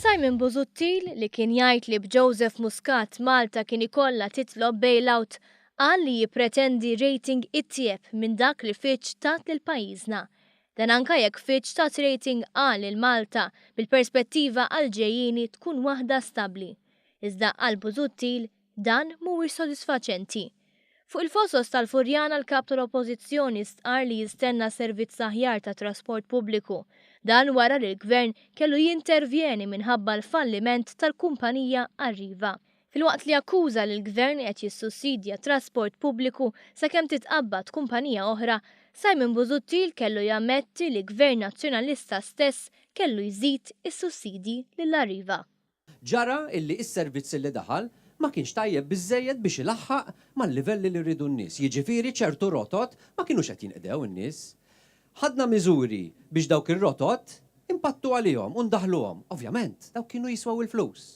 Simon Busuttil, li kien jgħid li b'Joseph Muscat Malta kien ikollha titlob bailout, qal li jippretendi rating itjeb minn dak li Fitch tat lil pajjiżna. Dan anka jekk Fitch tat rating A lil Malta bil-perspettiva għall-ġejjieni tkun waħda stabbli. Iżda għal Busuttil, dan mhuwiex sodisfaċenti. Fuq il-Fosos tal-Furjana l-Kap tal-Oppożizzjoni stqarr li jistenna servizz aħjar ta' trasport pubbliku. Dan wara li l-Gvern kellu jintervjeni minħabba l-falliment tal-kumpanija Arriva. Filwaqt li akkuża li l-Gvern qed jissussidja t-trasport pubbliku sakemm titqabbad kumpanija oħra, Simon Busuttil kellu jammetti li Gvern Nazzjonalista stess kellu jżid is-sussidji lil Arriva. Ġara illi s-servizz illi daħal ma kienx tajjeb biżżejjed biex ilaħħaq mal-livelli li riedu n-nies, jiġifieri ċertu rotot ma kinux qed jinqdew in-nies. Ħadna miżuri biex dawk ir-rotot inpattu għalihom u ndaħħluhom. Ovvjament, dawk kienu jiswew il-flus.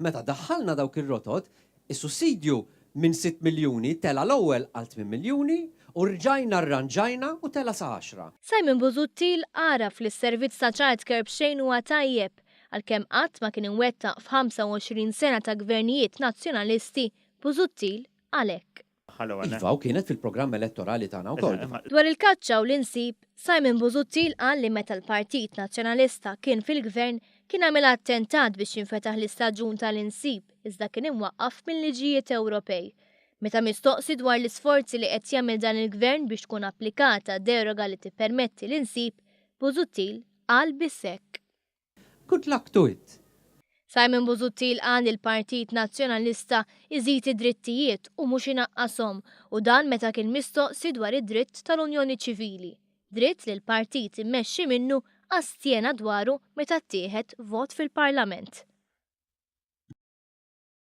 Meta daħħalna dawk ir-rotot, Is-sussidju minn sitt miljuni tela' l-ewwel għal tmien miljuni u rġajna rranġajna u tela' sa għaxra. Simon Busuttil għaraf li s-servizz ta' childcare b'xejn huwa tajjeb, għalkemm qatt ma kien imwettaq f'25 sena ta' gvernijiet Nazzjonalisti, Busuttil qal hekk. Iva, u kienet fil-programm elettorali tagħna wkoll. Dwar il-kaċċa u l-insib, Simon Busuttil qal li meta l-Partit Nazzjonalista kien fil-Gvern kien għamilha attentat biex jinfetaħ l-istaġun tal-insib iżda kien imwaqqaf minn liġijiet Ewropej. Meta mistoqsi dwar l-isforzi li qed jagħmel dan il-Gvern biex tkun applikata deroga li tippermetti l-insib, Busuttil qal biss hekk. Good luck to it. Simon Busuttil qal li l-Partit Nazzjonalista jżid id-drittijiet u mhux inaqqashom u dan meta kien mistoqsi dwar id-dritt tal-unjoni ċivili, dritt li l-partit immexxi minnu astjena dwaru meta ttieħed vot fil-Parlament.